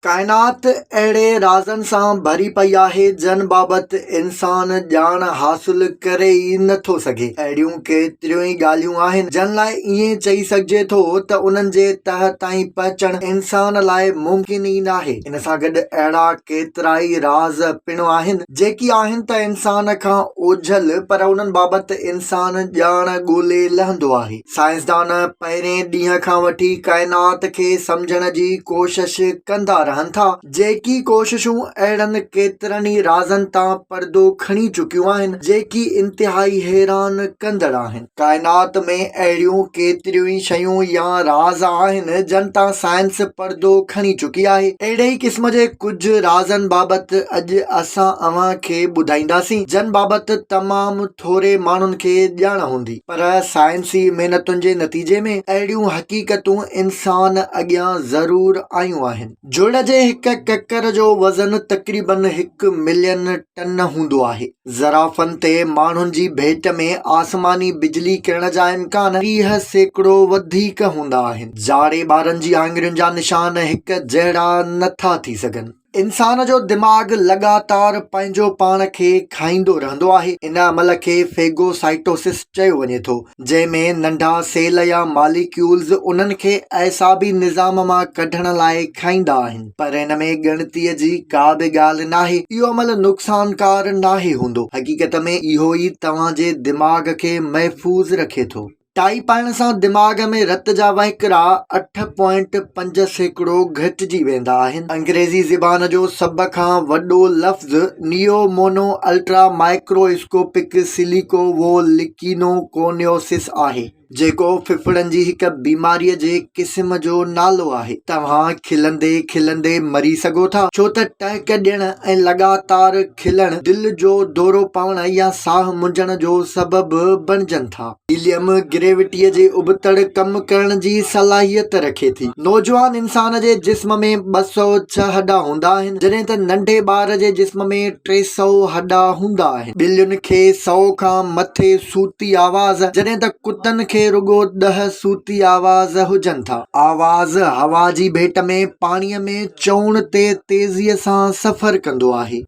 ڪائنات اهڙي رازن سان ڀري پئي آهي جن بابت انسان ڄاڻ حاصل ڪري ئي نه ٿو سگهي. اهڙيون ڪيتريون ئي ڳالهيون آهن جن لاء ائين چئي سگهجي ٿو ته انهن جي تهه تائين پهچڻ انسان لاء ممڪن ئي ناهي. ان سان گڏ اهڙا ڪيترائي راز پڻ آهن جيڪي آهن ته انسان کان اوجهل پر انهن بابت انسان ڄاڻ ڳولي لهندو آهي. سائنسدان پهرين ڏينهن کان وٺي ڪائنات کي سمجهڻ جي ڪوشش ڪندا رهن ٿا، جيڪي ڪوششون اهڙن ڪيترن ئي رازن تان پردو کڻي چڪيون آهن، جيڪي انتهائي حيران ڪندڙ آهن. ڪائنات ۾ اهڙيون ڪيتريون ئي شيون يا راز آهن، جن تان سائنس پردو کڻي چڪي آهي. اهڙي ئي قسم جي ڪجهه رازن بابت اڄ اسان اوهان کي ٻڌائينداسين، جن بابت تمام ٿوري ماڻهن کي ڄاڻ هوندي. پر سائنسي محنتن جي نتيجي ۾ اهڙيون حقيقتون انسان اڳيان ضرور آيون آهن. جهڙ جي هڪ ڪڪر جو وزن تقريبن هڪ ملين ٽن هوندو آهي. زرافن تي ماڻهن جي ڀيٽ ۾ آسماني بجلي ڪرڻ جا امڪان 30% وڌيڪ هوندا آهن. جاڙي ٻارن جي آڱرين جا نشان هڪ جهڙا نٿا ٿي سگهن. انسان جو دماغ لڳاتار پنهنجو پاڻ کي کائيندو رهندو آهي. ان عمل کي فيگوسائٽوسس چيو وڃي ٿو، جنهن ۾ ننڍا سيل يا ماليڪيولز انهن کي اعصابي نظام مان ڪڍڻ لاء کائيندا آهن. پر ان ۾ ڳڻتيء جي ڪا به ڳالهه ناهي، اهو عمل نقصانڪار ناهي هوندو. حقيقت ۾ اهو ئي توهان جي دماغ کي محفوظ رکي ٿو. ٽائي پائڻ سان دماغ ۾ رت جا وهڪرا 8.5% گهٽجي ويندا آهن. انگريزي زبان جو سڀ کان وڏو لفظ neo mono ultra microscopic silico volcano coniosis آهي، جيڪو ڦڦڙن جي هڪ بيماريء جي قسم جو نالو آهي. توهان کلندي کلندي مري سگهو ٿا، ڇو ته ٽهڪ ڏيڻ ۽ لڳاتار کلڻ دل جو دورو پوڻ يا ساهه منجهڻ جو سبب بڻجن ٿا. هيليم گريوٽيء جي ابتڙ ڪم ڪرڻ جي صلاحيت رکي ٿي. نوجوان انسان جي جسم ۾ 206 هڏا هوندا آهن، جڏهن ته ننڍي ٻار جي جسم ۾ 300 هڏا هوندا آهن. ٻلين کي سئو کان مٿي صوتي آواز، جڏهن ته ڪتن کي رڳو ڏهه صوتي آواز هجن ٿا. آواز هوا جي ڀيٽ ۾ پاڻيء ۾ چئوڻ تي تيزيء سان سفر ڪندو آهي.